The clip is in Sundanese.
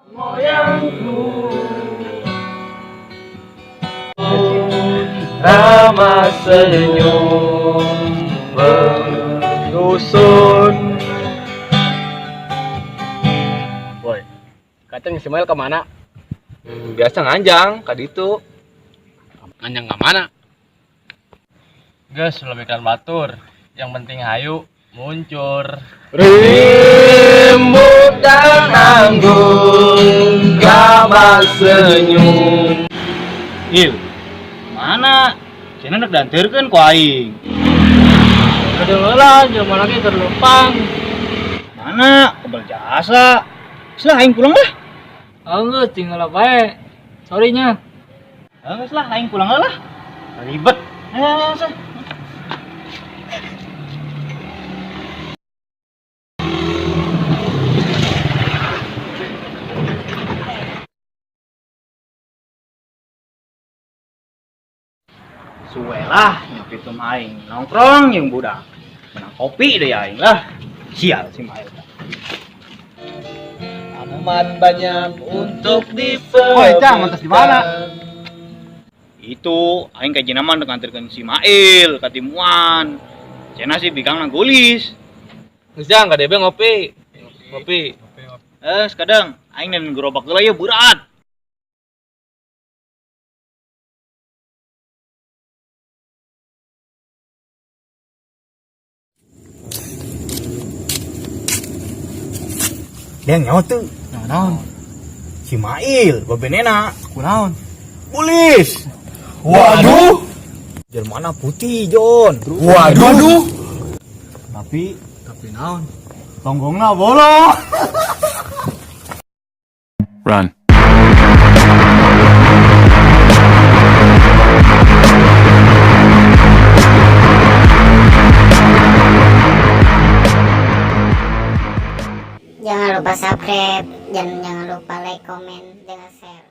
Moyangku ramah senyum berusun. Boy, kacang si Mail kemana? Biasa nganjang, kaditu. Nganjang kemana? Geus lemikan batur. Yang penting hayu muncur. Rimbun dan anggun, ramah senyum. Il, mana? Cenah nek dianterkeun ku aing. Aduh lah, jelema lagi keur leumpang. Mana? Kebal jasa. Geus lah aing pulang lah. Geus tinggal bae. Sorry nya. Geus lah aing pulang lah. Ribet. Ayo, ayo. Suwe lah nyopi tuh aing nongkrong jeung budak. Menang kopi deh aing lah. Sial si Mail. Aman banyak untuk disebutkan. Woi, Cang, mantas di mana? Itu aing ka jinaman rek nganterkeun si Mail ka timuan. Cenah sih bikangna gulis. Geus Jang, ka DB ngopi. Ngopi. Sekadang aing dan gerobak heula ye berat. Dia nyawa tuh. Naon? Si Mail, babenena. Kunaon? Pulis. Waduh. Jelmana putih, John. Waduh. Tapi naon? tonggongna bolong. Run. Jangan lupa subscribe dan jangan lupa like, komen, dan share.